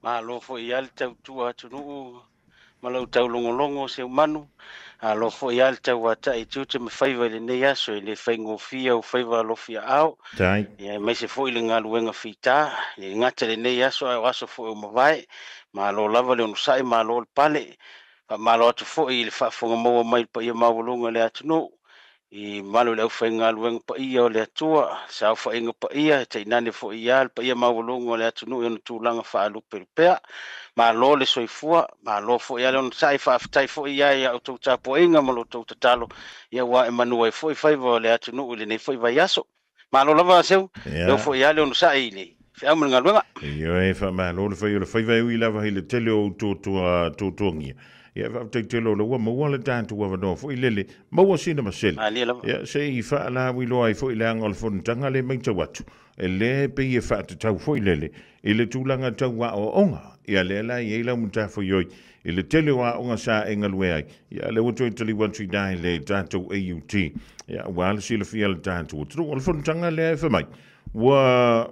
Malo foi lava le tautua atunuu ma lau taulogologo o Seumanu. Alo foi lava le tauatai i tiute ma faiva i lenei aso, e le faigofie au faiva alofiaao. Tai. Ia aemaise foi le galuega fita, e le gata i lenei aso ae o aso foi ua mavae. Malo lava le onosai, malo le pale. Faamalo atu foi i le faafofoga maua mai i le paia maualuga o le atunuu, i mamalu i le aufaigaluega paia o le Atua, saofaiga paia, tainane foi ia le paia maualuga o le atunuu i ona tulaga faalupelupea. Malo le soifua, malo foi le onosai, faafetai foi ia i a outou tapuaiga ma lo outou tatalo, ia ua ae manu ai foi faiva o le atunuu i lenei foi vaiaso. Malo lava Seu, leo foi ia le onosai i le feau ma le galuega. Ioe, faamalo le fai o le faiva e ui lava i le tele o tuatuagia. Ia, faafetai tele o lea ua maua le tatou avanoa foi lele, maua sina masele. Malie lava. Ia, se i faalauiloa ai foi leaga o le fonotaga le matau atu, e lē pei e faatatau foi lele i le tulaga tau aoaoga. Ia, lea la e i ai lau matafaioi i le tele o aoga sa e galue ai. Ia, lea ua toe taliu atu i ina i le tatou AUT. Ia, ua le silafia le tatou atunuu. O le fonotaga lea e fai mai, ua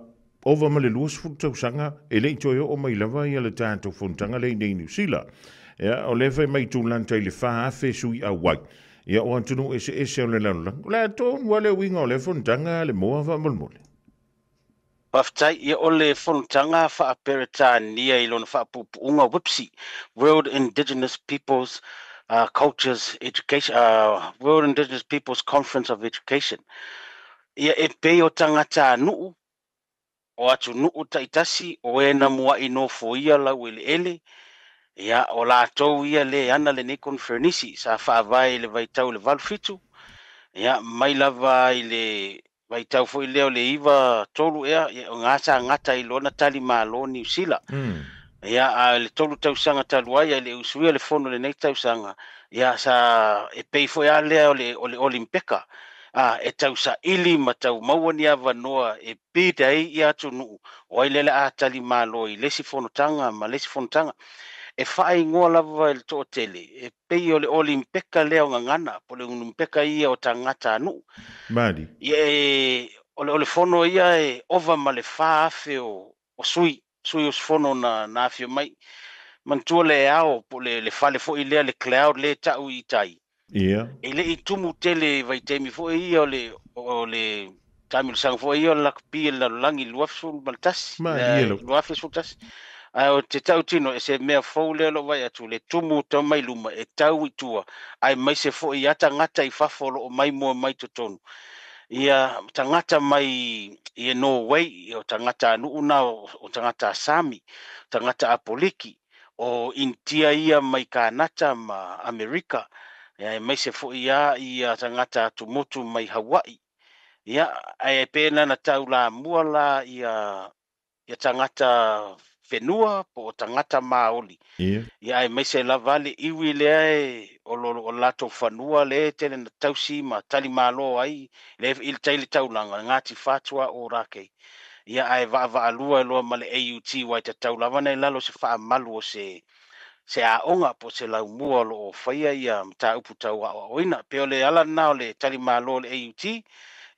ova ma le 20 tausaga e le i toe oo mai lava ia le tatou fonotaga lea i nei Niu Sila. Ia, o lea fai mai tulata i le 4,000 sui auai. Ia, o atunuu eseese o le lalolagi. O le a tonu lava le uiga o lea fonotaga le moa faamolemole? Faafetai. Ia, o le fonotaga faa-Peretania i lona faapuupuuga WIPCE, World Indigenous Peoples Cultures Education, World Indigenous Peoples Conference of Education. Ia, e pei o tagatanuu o atunuu taitasi o e na muai nofoia laueleele, ia, o latou ia le ana lenei conferenisi sa faavae i le vaitau i le 87, ia, mai lava i le vaitau foi lea o le 93 ea, ia, o gā sa gata ai loa na tali malo Niu Sila. Ia, a le 3 tausaga talu ai, ae le usuia le fono i lenei tausaga, ia, sa e pei foi lava lea o le Olimpeka, e tausaili ma tau maua ni avanoa e bid ai ia atunuu, o ai lea o le a tali malo i le isi fonotaga ma le isi fonotaga. E faaigoa lava i le toatele, e pei o le Olimpeka lea o gagana, po o le Olimpeka ia o tagatanuu. Mali. Ia, o le fono ia e ova ma le 4,000 o sui usufono na afio mai. Manatua le ao, po o le fale foi lea, le cloud lea e tau i tai. Ia. E le i tumu tele i vaitaimi foi ia o le taamilosaga foi ia o le lakapi i le lalolagi i le 2011. Malie lava. 2011. Ae o te tautino e se mea fou lea o lou vaai atu, le tumu tau mai luma e tau i tua, aemaise foi ia tagata i fafo o lo o maimoa mai totonu. Ia, tagata mai i Norway, ia, o tagata nuu na o tagata Sami, tagata Apoliki, o Initia ia mai Kanata ma Amerika, ia, aemaise foi ia ia tagata atumotu mai Hawaii. Ia, ae pena na taulamua la ia tagata whenua po o tagata Māori. Ia. Ia, aemaise lava le iwi lea e o lo latou fanua le tele na tausi ma tali malo ai le i le tai le taulaga Ngāti Whātua Ōrākei. Ia, ae vaavaalua e loa ma le AUT wai tatau lava nei lalo se faamalu o se aoga po o se laumua o lo o faia ia mataupu tau aoaoina. Pe o le ala lena o le tali malo o le AUT,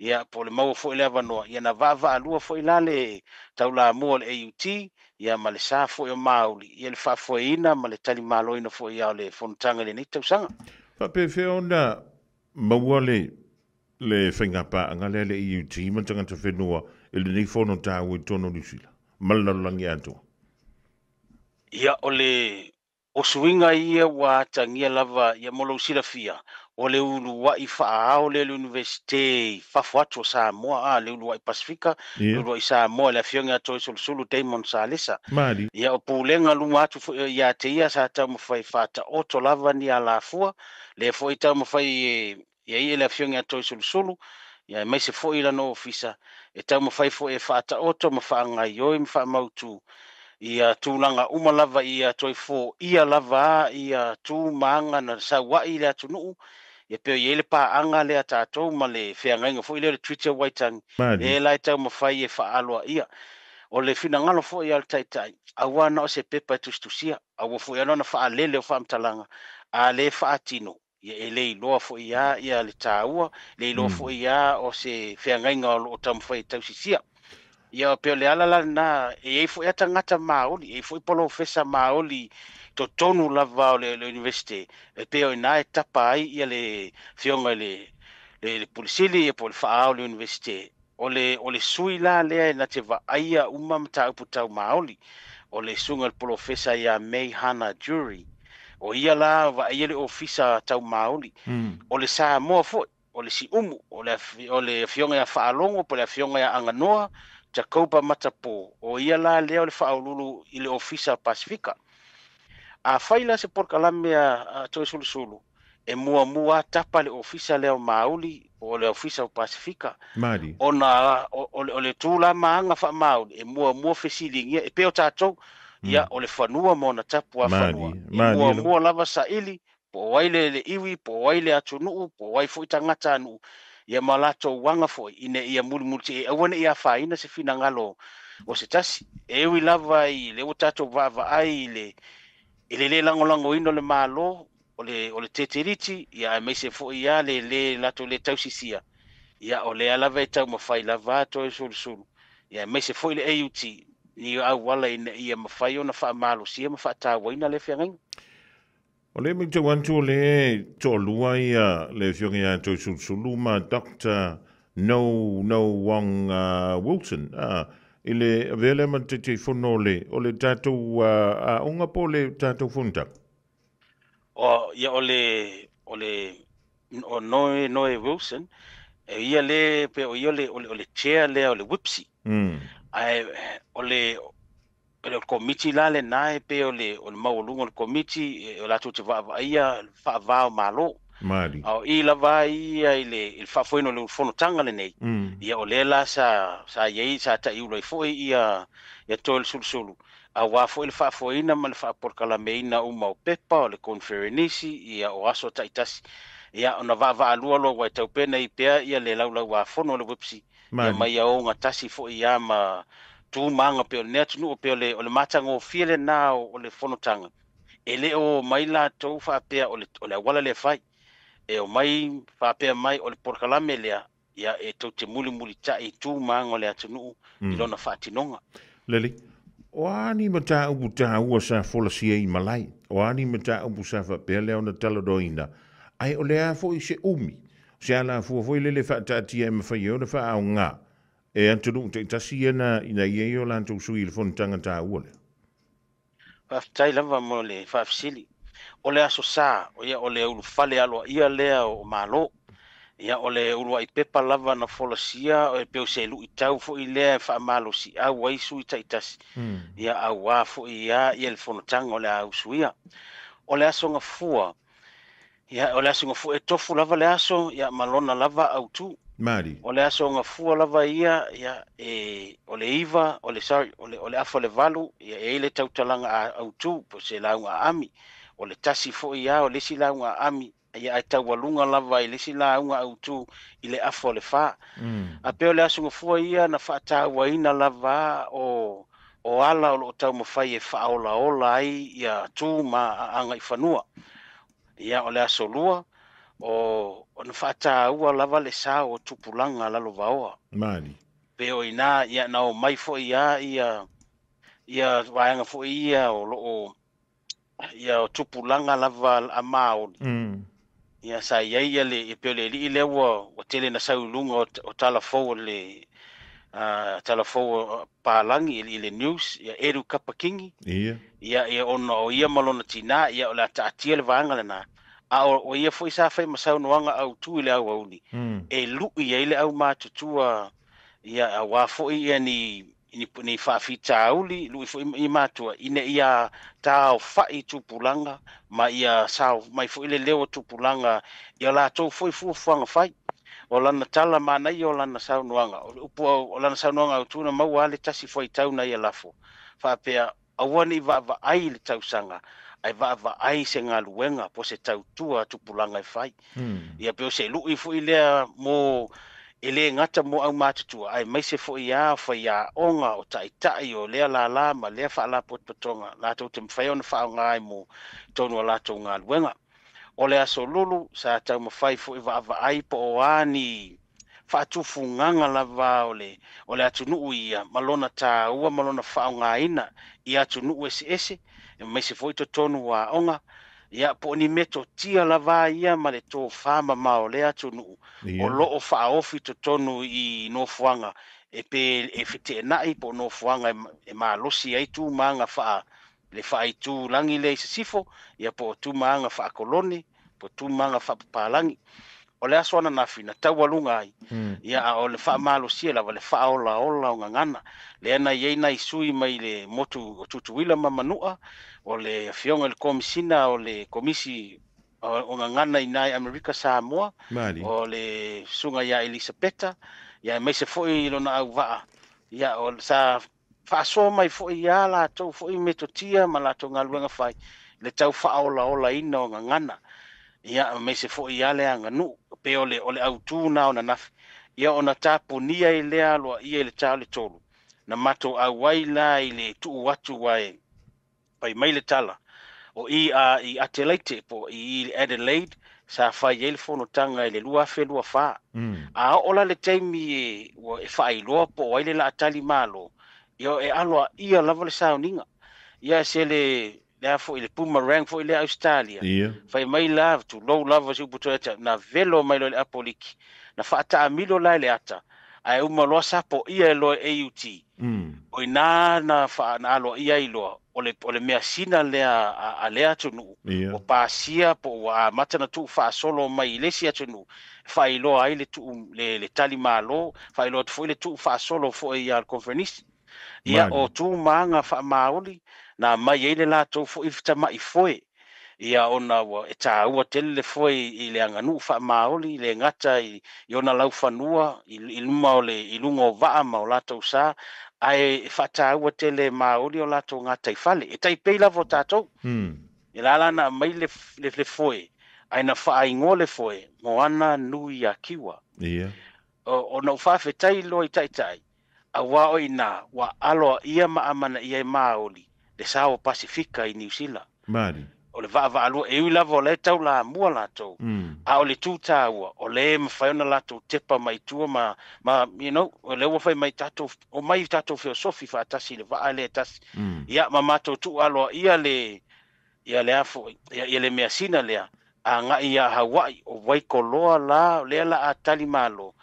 ia, po o le maua foi le avanoa, ia na vaavaalua foi la le taulamua o le AUT, ia ma le sa foi o Māori, ia le faafoeina ma le talimaloina foi ia o le fonotaga i lenei tausaga. Faapefea ona maua le faigapaaga lea le AUT ma tagata whenua i lenei fono tāua i totonu o Niu Sila, ma le lalolagi atoa? Ia, o le osuiga ia ua atagia lava, ia mo lou silafia, o le uluai faaao lea le Universite i fafo atu o Samoa, le uluai Pasifika, le uluai Samoa, le afioga ia Toeolesulusulu Damon Salesa. Mali. Ia, o pulega luma atu foi ia te ia sa taumafai faataoto lava ni alafua, lea foi taumafai ia ia le afioga ia Toeolesulusulu, ia aemaise foi lana ofisa, e taumafai foi e faataoto ma faagaioi ma faamautu ia tulaga uma lava ia toe foia lava ia tu ma aga na sauai i le atunuu, ia pe o i ai le paaga lea tatou ma le feagaiga foi lea o le Treaty o Waitangi, Mali. e la e taumafai e faaloa ia. O le finagalo foi a le taitai, aua na o se pepa e tusitusia, aua foi ana faalele o faamatalaga, a le faatino, ia e le iloa foi ia le taua, le iloa foi ia o se feagaiga o lo o taumafai e tausisia. Ia pei o le ala la lena, e i ai foi lava tagata Maoli, e i ai foi polofesa Maoli i totonu lava o le Iunivesite, e pei o i ina e tapa ai ia le afioga i le Pule Sili ia po o le Faaao o le Iunivesite. O le o le sui la lea e na te vaaia uma mataupu tau Maoli, o le susuga i le polofesa ia May Hana Jury. O ia la vaaia le ofisa tau Maoli. O le Samoa foi, o le Siumu, o le afioga ia Faalogo po o le afioga ia Aganoa Jacoba Matapo, o ia la lea o le faauluulu i le Ofisa Pasefika. Afai la se polokalame a Toesulusulu, e muamua tapa le ofisa lea o Maoli po o le Ofisa o Pasefika. Mali. Ona o le tulaga aga faamaoli e muamua fesiligia e pei o tatou, ia o le fanua ma ona tapuafanua. E muamua lava saili po o ai le iwi, po o ai le atunuu, po o ai foi tagata nuu, ia ma latou aga foi ina ia mulimuli e aua ne i afaina se finagalo o se tasi. E ui lava i le ua tatou vaavaai i le lē lagolagoina o le Malo, o le teteliti, ia aemaise foi ia le lē latou le tausisia, ia o lea lava e taumafai lava Toesulusulu, ia aemaise foi le AUT ni auala ina ia mafai ona faamalosia ma faatauaina le feagaiga. O le matau atu o le toalua ia le afioga ia Toesulusulu ma Dr. No No Wong Wilson i le avea lea ma le Taitaifono o le tatou aoga po o le tatou fonotaga. O ia o le o le o Noe Noe Wilson, e ia le pe o ia o le chair lea o le WIPSI. Ae o le komiti la lena e pe o le maualuga o le komiti, o latou te vaavaaia faavao malo. Mali. A o i lava ia i le faafoeina o le fonotaga lenei, ia o lea la sa iai sa taiulu ai foi ia Toesulusulu, aua foi le faafoeina ma le faapolokalameina uma o pepa, o le conferenisi, ia o aso taitasi. Ia ona vaavaalua loa ua e taupena i pea ia le laulauafono o le WIPSI, ia mai ia ogatasi foi ia ma tu maga pe o le atunuu pe o le matagofie lena o le fonotaga. E le o mai latou faapea o le auala lea fai. E o mai faapea mai o le polokalame lea, ia e tou te mulimulitai i tu maga o le atunuu i lona faatinoga. Lele, o a ni mataupu taua sa folasia i malai, o a ni mataupu sa faapea lea ona talanoaina, ai o le a foi se umi, se alafua foi lele faataatia e mafai ai ona faaaoga e atunuu taitasi ia na ina ia i o latou sui i le fonotaga taua lea. Faafetai lava mo le faafesili. O le aso sa, o ia o le ulufale aloaia lea o Malo. Ia o le uluai pepa lava na folasia, o e pei o se luitau foi lea e faamalosiau ai sui taitasi. Ia auā foi ia le fonotaga o le a usuia. O le aso gafua, ia o le aso gafua e tofu lava le aso, ia ma lona lava autu. Mali. O le aso gafua lava ia, ia e o le iva, o le sorry, o le afa o le valu, ia e i le tautalaga autu, po se lauga aami. O le tasi foi ia, o le isi lauga aami, ia ai taualuga lava i le isi lauga autu i le afa o le fa. A pei o le aso gafua ia na faatauaina lava o ala o loo taumafai e faaolaola ai ia tu ma agaifanua. Ia o le aso lua, o na faataua lava le sao o tupulaga lalovaoa. Mali. Pe o ina ia na o mai foi ia ia vaega foi ia o loo ia o tupulaga lava a Maoli. Ia sa iai ia le pe o le alii lea ua tele na sau i luga o talafou o le talafou o Palangi i le news, ia Eru Kapakingi. Ia. Ia ona o ia ma lona tinā, ia o le a taatia le vaega lena. A o ia foi sa fai ma saunoaga autu i le auauli, e lui ai le aumatutua, ia auā foi ia ni faafitauli, lui foi i matua, ina ia taofa'i tupulaga ma ia sao mai foi le leo o tupulaga ia latou foi fuafuaga fai. O lana tala manaia o lana saunoaga, o le upu o lana saunoaga autu na maua le tasi fuaitau na ia lafo. Faapea, aua ne i vaavaai le tausaga, ai vaavaai se galuega po se tautua tupulaga e fai. Ia pe o se lui foi lea mo e le gata mo aumatutua, aemaise foi ia faiaoga o taitai o lea lala ma lea faalapotopotoga latou te mafai ona faaaoga ai mo tonu o latou galuega. O le aso lulu sa taumafai foi vaavaai po o a ni Faatufugaga lava o le atunuu ia ma lona tāua ma lona faaaogaina i atunuu eseese, aemaise foi totonu o aoga. Ia, po o ni metotia lava ia ma le tofā mamao o lea atunuu o loo faaofi totonu i nofoaga e pe e feteenai po o nofoaga e malosi ai tumaga faa le faaitulagi lea i sisifo, ia po o tumaga faakolone, po o tumaga faapapalagi. O le aso ananafi na taualuga ai, ia a o le faamalosia lava le faaolaola o gagana. Lea na i ai nai sui mai le motu o Tutuila ma Manua, o le afioga i le Komisina o le Komisi o Gagana i nai Amerika Samoa, o le susuga ia Elisapeta, ia aemaise foi lona auvaa, ia o sa faasoa mai foi ia latou foi metotia ma latou galuega fai, le tau faaolaolaina o gagana. Ia aemaise foi ia le aganuu, pe o le autū na o nanafi. Ia ona tapunia i lea aloaia i le ta o le 3, na matou auai la i le tuu atu ai, fai mai le tala, o i a i Atelaite po i Adelaide, sa fai ai le fonotaga i le 2024. A oo la le taimi e faailoa po o ai le laatali malo, ia e aloaia lava le sauniga. Ia se le lea foi le boomerang foi le Australia. Fai mai la tulou lava si upu toe na velo mai lo le apoliki. Na faataamilo la i le ata, ae uma loa sapo ia e loa AUT. O ina na aloaia ai loa, o le measina lea a lea atunuu. O pasia po ua amata na tuu faasolo mai i le isi atunuu, faailoa ai le tuu le tali malo, faailoa atu foi le tuu faasolo foi ia le conference. Ia o tumaga faamaoli na mai ai le latou foi fetama'i foe. Ia ona ua e tāua tele le foe i le aganuu faamaoli, le gata i ona laufanua, i luma o le i luga o vaa ma o latou sa, ae e faataua tele maoli o latou gataifale. E taipei lava o tatou. E la na mai le foe, ae na faaigoa le foe, Moana nui a Kiwa. O na ufaafetai loa i taitai, auā o ina ua aloaia ma amanaia e maoli le sao o Pasifika i Niu Sila. O le vaavaalua, e ui lava o le tau lamua latou, a o le tū tāua, o le mawhai ona latou tepa mai tua ma, you know, o le ua fai mai tatou, o mai tatou feosofi faatasi le vaa le tasi. Ia ma matou tuu aloaia le, ia le afo, ia le measina lea, a ngai ia Hawaii, o Waikoloa la, lea la a tali malo,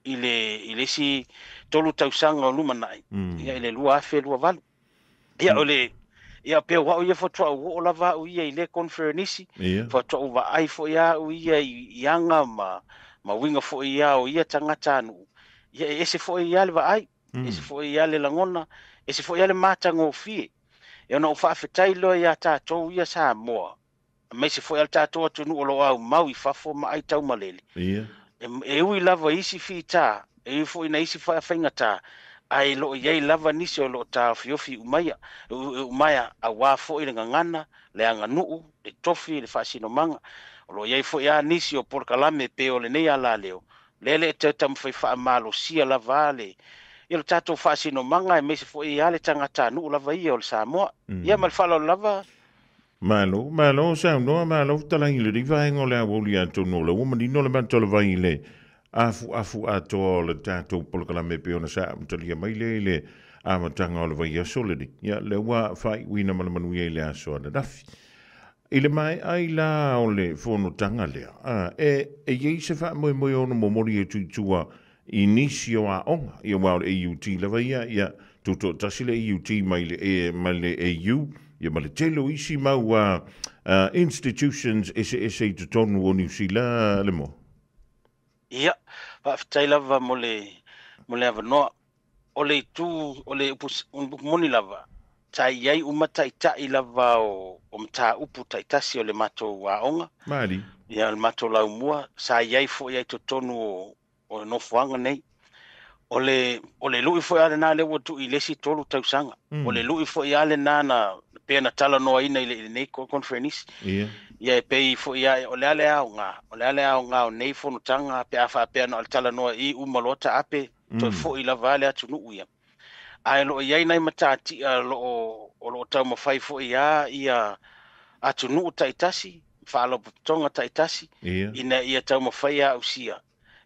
i le isi 3 tausaga o lumanai, ia i le 2028. Ia o le, ia pe wau ia fatua o lava au ia i le conference, fatua o vaai foi au ia i anga ma winga foi ia o ia tangata anu. Ia e ese foi ia le vaai, ese foi ia le langona, ese foi ia le matagofie. E ona o faafetai loa ia tatou ia Samoa, aemaise foi ia le tatou atunuu o lo o aumau i fafo ma ai taumalele. E ui lava isi fita, e ui foi na isi faigata, ae loo iai lava nisi o loo taofiofi umaia, umaia auā foi le gagana, le aganuu, le tofi, le faasinomaga. O loo iai foi a nisi o polokalame pe o lenei alaleo, lea le e taumafai faamalosia lava le ia le tatou faasinomaga aemaise foi ia le tagatanuu lava ia o le Samoa. Ia ma le faaaloalo lava. Malo, malo saunoa, malo fetalai i le vaega o le aoauli atonu o le ua manino le matou i le afu atoa o le tatou polokalame pe ona sa amatalia mai le i le amataga o le vaiaso lenei. Ia le ua faaiuina ma le manuia i le aso ananafi. I le maea la o le fonotaga lea, e iai se faamoemoe ona momoli e tuitua i nisi o aoga. Ia ua o le AUT lava ia, ia tutoatasi le AUT mai le AU, ia ma le tele o isi mau institutions eseese i totonu o Niu Sila le moa. Ia, faafetai lava mo le avanoa. O le itu, o le upu moni lava, sa i ai uma taitai lava o mataupu taitasi o le matou aoga. Ia, o le matou laumua, sa i ai foi ai totonu o nofoaga nei. O le lui foi a lena lea ua tuu i le isi 3 tausaga. O le lui foi a lena na pe na talanoaina i lenei conference. Ia e pei foi a o le ale aoga, o le ale aoga o nei fonotaga pe a faapea na o le talanoa i uma loa taape, toe foi lava le atunuu ia. Ae loo iai nai matatia o loo taumafai foi a ia atunuu taitasi, faalapotopotoga taitasi, ina ia taumafai ausia.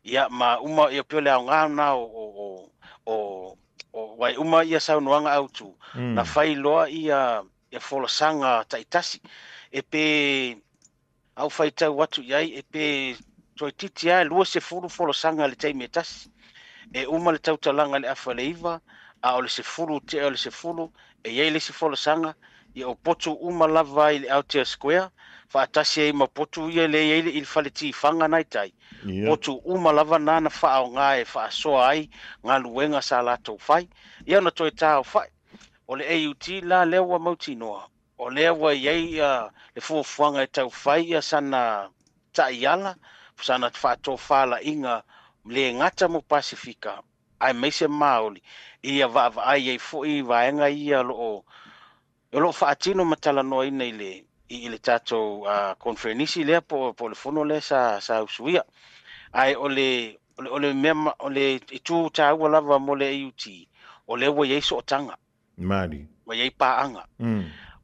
Ia ma uma ia pei o le aoga lena o o ai uma ia saunoaga autu na fai loa ia folasaga taitasi e pe au faitau atu i ai e pe toeitiiti lava 20 folasaga i le taimi e tasi. E uma le tautalaga i le afa le 9, a o le 10 tea o le 10, e i ai le isi folasaga, ia o potu uma lava i le Aotea Square, faatasi ai ma potu ia le i ai i le fale tifaga nai tai. Potu uma lava na na faaoga e faasoa ai galuega sa latou fai. Ia ona toe taofai. O le AUT la lea ua mautinoa, o lea ua i ai le fuafuaga e taufai ia sana taiala, sana faatofalaiga le gata mo Pasifika, aemaise Maoli, ia vaavaai ai foi vaega ia o lo o faatino ma talanoaina i le tatou conference lea po o le fono lea sa usuia. Ae o le mea o le itu taua lava mo le AUT, o lea ua i ai sootaga. Mali. Ua i ai paaga.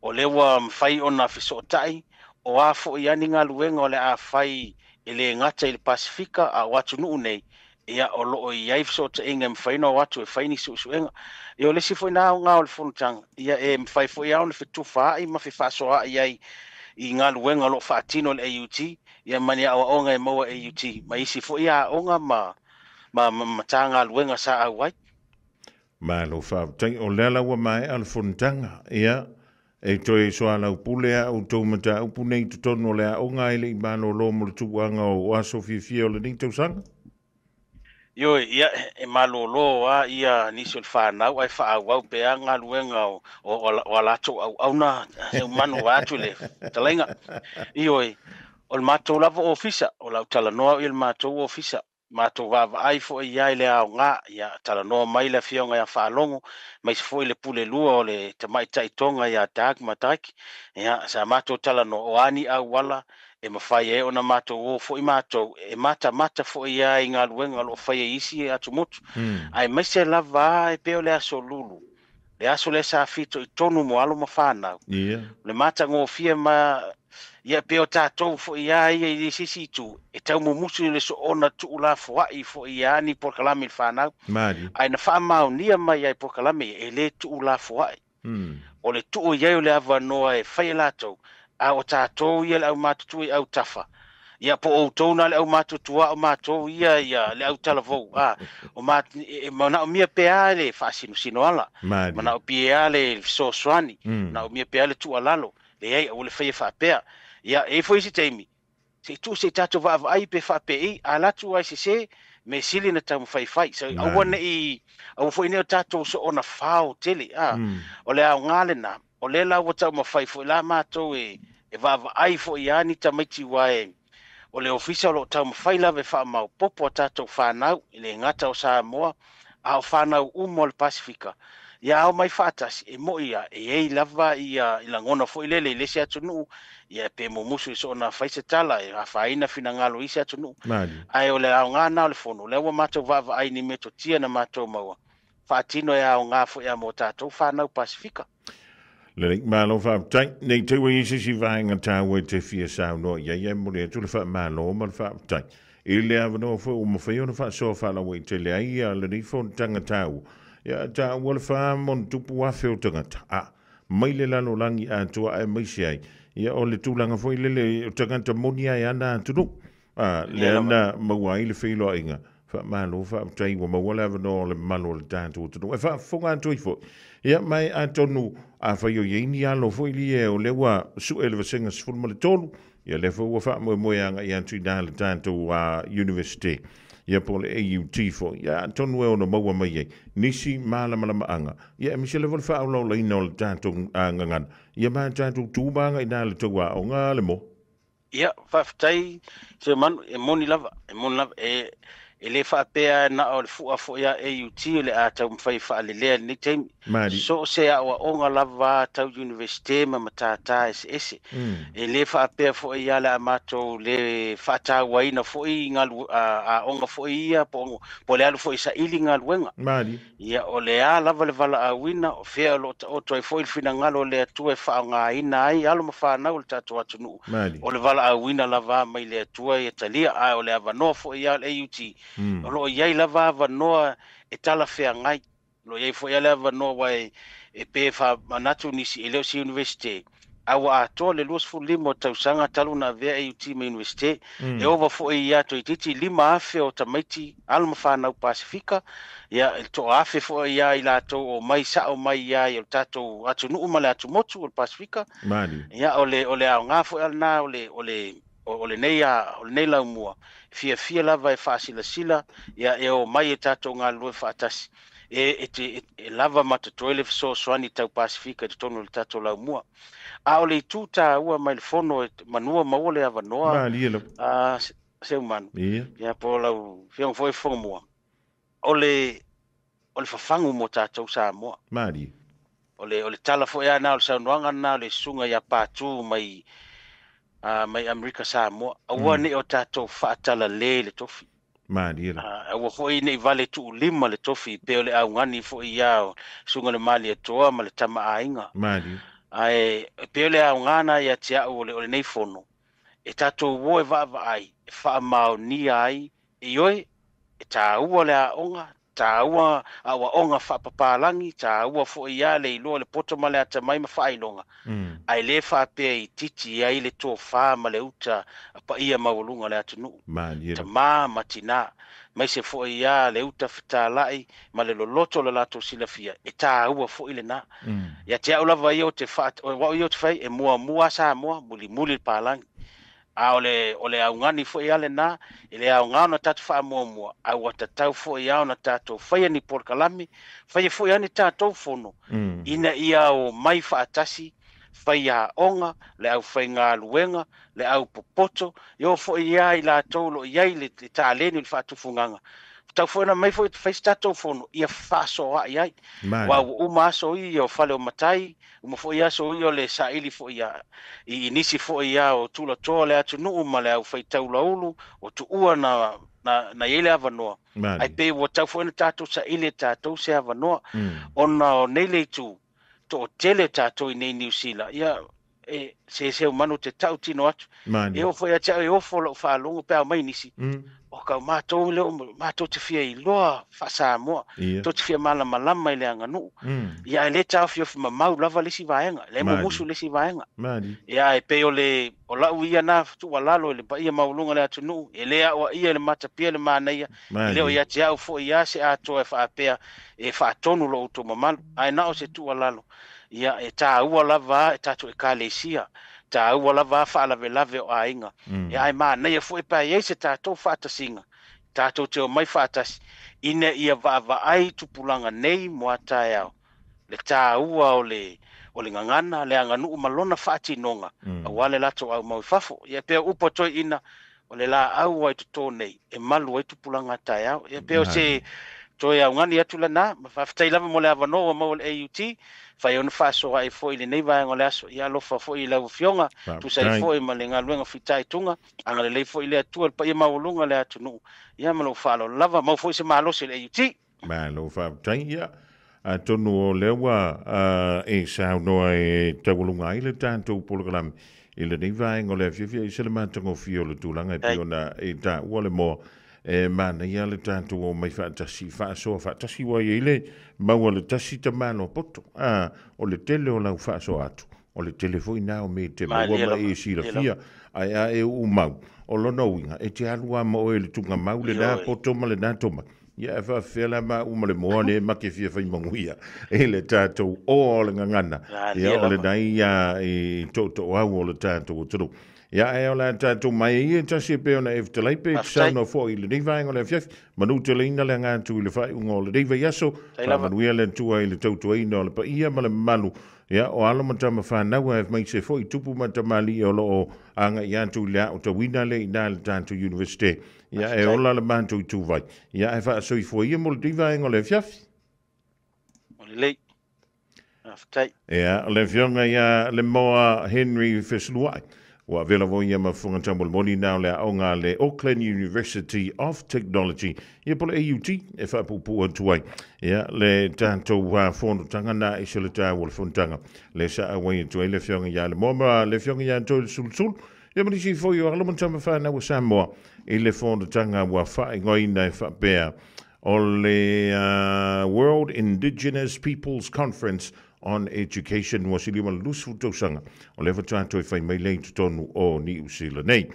O lea ua mafai ona fesootai, o a foi ani galuega o le a fai e le gata i le Pasifika a o atunuu nei, ia o loo i ai fesootaiga e mafai ona o atu e fai ni suesuega. Ia o le isi foi na aoga o le fonotaga, ia e mafai foi lava ona fetufaai ma fefaasoaai ai i galuega o loo faatino le AUT, ia ma ni aoaoga e maua AUT, ma isi foi aoga ma matagaluega sa auai. Malo faafetai, o lea la ua maea le fonotaga, ia e toe soalau pule a outou mataupu nei totonu o le aoga e le i malolo mo le tuuaga o aso fiafia o lenei tausaga. Ioe, ia e malolo a ia nisi o le whanau ai whaawau pe a galuega o a latou auauna se manu atu le talainga. Ioe, o le matou lava ofisa, o lau talanoa i le matou ofisa, matou vaavaai foi ia i le aoga, ia talanoa mai le afioga ia Faalogo, mai foi le pule lua o le tamaitai Tonga ia Dag Mataiki, ia sa matou talanoa o ani auala e mafai ai ona matou o foi matou, e matamata foi ia i galuega o lo o faia i isi atumotu. Aemaise lava e pei o le aso Lulu, le aso lea sa fitoitonu mo alo ma fanau. Le matagofie ma ia pei o tatou foi ia ia i le isi itu, e taumumusu i le soona tuulafoai foi ia ni polokalame i le fanau. Ae na faamaonia mai ai polokalame e le tuulafoai. O le tuu i ai o le avanoa e fai e latou, a o tatou ia le aumatutua i autafa. Ia po o outou na le aumatutua o matou ia ia le autalavou. O manaomia pea le faasinosino ala. Manaomia le fesoasoani. Manaomia pea le tuualalo. Leai, aua le faia faapea. Ia, e foi isi taimi, se i tuu se i tatou vaavaai pe faapei, a alu atu ai sese, me sili na taumafai. So, aua nei, aua foi nei o tatou soona fao tele. O le aoga lena, o lea la ua taumafai foi la matou e vaavaai foi ia ni tamaiti ua e o le ofisa o lo o taumafai lava e faamaopoopo a tatou fanau, e le gata o Samoa, a o fanau uma o le Pasifika. Ia ao mai faatasi, e moi ia, e ei lava ia i lagona foi lele i le isi atunuu, ia pe mumusu i soona fai se tala, e afaina finagalo i isi atunuu. Ae o le aoga na o le fono, lea ua matou vaavaai ni metotia na matou maua, faatino e aoga foi a mo tatou fanau Pasifika. Lelei, malo faafetai. Nei te ua i se isi vaega taua e te fia saunoa i ai, e momoli atu le faamalo ma le faafetai. I le avanoa foi ua mafai ona faasoa faalauaitele ai ia lenei fonotaga taua. Ia taua le 4,000+ o tagata. Mai le lalolagi atoa aemaise ai. Ia o le tulaga foi lele o tagata moni ai ana atunuu. Lea na maua ai le feiloaiga. Faamalo faafetai ua maua le avanoa o le mamalu o le tatou atunuu. E faafofoga atu ai foi. Ia mai atonu afai o i ai ni alo foi lie o lea ua sue le vasega 13, ia lea foi ua faamoemoe agai atu i na le tatou university. Ia po le AUT foi. Ia atonu e ono maua mai ai nisi malamalamaaga. Ia aemaise lava le faaolaolaina o le tatou gagana. Ia ma tatou tumaga i na le tau aoga le mo. Ia, faafetai se manu, e moni lava, e moni lava, e le faapea na o le fua foi a AUT o le a taumafai faalelea lenei taimi. So o se aoaoga lava tau universite ma matata eseese. E le faapea foi ia le a matou le faatauaina foi aoga foi ia po le alu foi saili galuega. Ia o le a lava le valaauina, o fea o lo o taoto ai foi le finagalo o le Atua e faaaogaina ai alo ma fanau o le tatou atunuu. O le valaauina lava mai le Atua ia talia, ae o le avanoa foi ia o le AUT O loo i ai lava avanoa e talafeagai. O loo i ai foi le avanoa ua e pe faamanatu nisi e le o se Iunivesite, a ua atoa le 25 o tausaga talu na avea AUT ma Iunivesite. E ova foi ia toeitiiti 5,000 o tamaiti alo ma fanau Pasifika, ia e 1,000 foi ia i latou o mai sao mai ia i o le tatou atunuu ma le atumotu o le Pasifika. Ia o le aoga foi lena o lenei laumua, fiafia lava e faasilasila ia e o mai e tatou galulue faatasi e lava ma totoe le fesoasoani tau Pasifika i totonu o le tatou laumua. A o le itu taua mai le fono e manua maua le avanoa Malie lava. A Seumanu. Ia po o lau Afioga foi Fogamua, o le fafagu mo tatou Samoa. O le tala foi a na o le saunoaga lena o le susuga ia Patu mai Amerika Samoa, aua nei o tatou faatalale le tofi. Malie lava. Aua foi nei vale tuulima le tofi pe o le augani foi ia o susuga le Malietoa ma le Tama Aiga. Ae pei o le aoga na ia te au o lenei fono e tatou o e vaavaai e faamaonia ai e oe e taua le aoga, taua aoaoga faapapalagi, taua foi ia le iloa le poto ma le atamai ma faailoga, ae le faapea i titi ai le tofa ma le uta a paia maualuga o le atunuu. Malie lava. Tamā ma tinā maise foi ia le uta fetalai ma le loloto o le latou silafia e taua foi lena. Ia te au lava ia o te fa o au ia o te fai e muamua Samoa, mulimuli le palagi. A o le augani foi a lena e le aoga ona tatou faamuamua, a ua tatau foi a ona tatou faia ni polokalame, faia foi a ni tatou fono ina ia o mai faatasi faiaoga, le aufaigaluega, le aupopoto, e oo foi ia i latou o lo o i ai le taleni o le faatufugaga. Tau foi na mai foi fai se tatou fono ia fefaasoaai ai. Ua ua uma aso ia o fale o matai, uma foi aso ia o le saili foi ia i nisi foi ia o tulatoa o le atunuu ma le aufaitaulaulu o tuua na i ai le avanoa. Ai pei ua tau foi na tatou saili e tatou se avanoa. Ona o nei le itu, toatele tatou i nei Niu Sila, ia e se Seumanu te tautino atu. E oo foi ia te au e ofo lou faalogo pe a mai nisi. O kau matou leo matou te fia iloa faa-Samoa. Tou te fia malamalama i le aganuu. Ia ae le taofiofi mamau lava le isi vaega. Le mumusu le isi vaega. Ia e pei o lau ia na tuualalo i le paia maualuga o le atunuu, e le aoaia i le matapia le manaia, e le o ia te au foi ia se atoa e faapea e faatonu lo outou mamalu. Ae na o se tuualalo. Ia e taua lava e tatou ekalesia, taua lava faalavelave o aiga. Ia ae manaia foi pe i ai se tatou faatasiga, tatou te omai faatasi, ina ia vaavaai tupulaga nei mo a taeao, le taua o le gagana, le aganuu ma lona faatinoga, aua le latou aumau i fafo. Ia pei o upu a toeaiina, o le laau ai toto nei, e malu ai tupulaga a taeao. Ia pei o se toe augani atu lena, ma faafetai lava mo le avanoa ua maua le AUT, fai ona faasoaai foi i lenei vaega o le aso. Ia alofa foi i lau Afioga, tusa ai foi ma le galuega fitaituga, agalelei foi le Atua i le paia maualuga o le atunuu. Ia ma lou faaaloalo lava, maua foi se malosi o le AUT. Malo faafetai. Ia atonu o lea ua e saunoa e taualuga ai le tatou polokalame i lenei vaega o le afiafi, ai se le matagofie o le tulaga e pei ona e taua le moa e manaia le tatou o mai faatasi faasoa faatasi ua i ai le maua le tasi tamalo poto a o le tele o lau faasoa atu o le tele foi na o me te maua Malie ma lava. e silafia ae a e uumau o lona uiga e te alu a ma oe le tuga mau le na poto ma le na toma ia e faafefea la ma uma le moa le ma ke fia fai manuia e le tatou o le gagana ia Malie o le lava. nai ia e tootoo au o le tatou atunuu ia e o la tatou mai ia tasi e pe ona e fetalai pe Faafetai. saunoa foi i lenei vaega o le afiafi manu teleina le aga atu i le faaiuga o lenei vaiaso. Tai lava. Faamanuia le Atua i le tautuaina o le paia ma le mamalu ia o alo ma tama fanau e mai se foi tupu ma tamalii o loo agai atu i le aotauina le i na le tatou universite ia e Faafetai. ola le matou ituvai ia e faasoifua ia mo le vaega o le afiafi. O lelei. Faafetai. Ia, le afioga ia le Moa Henry Fesuluai. Ua avea lava ia ma fofoga taumolimoli na o le aoga le Auckland University of Technology. Ia po le AUT e faapuupuu atu ai. Ia, le tatou fonotaga na i se le taua o le fonotaga. Le sa auai atu ai le afioga ia le Moa ma le afioga ia Toi le Sulusulu. Ia ma nisi foi o alo ma tama fanau a Samoa i le fonotaga ua faaigoaina e faapea o le World Indigenous Peoples Conference on Education, ua silia ma le 20 tausaga o lea faatoa toe fai mai lea i totonu o Niu Sila nei.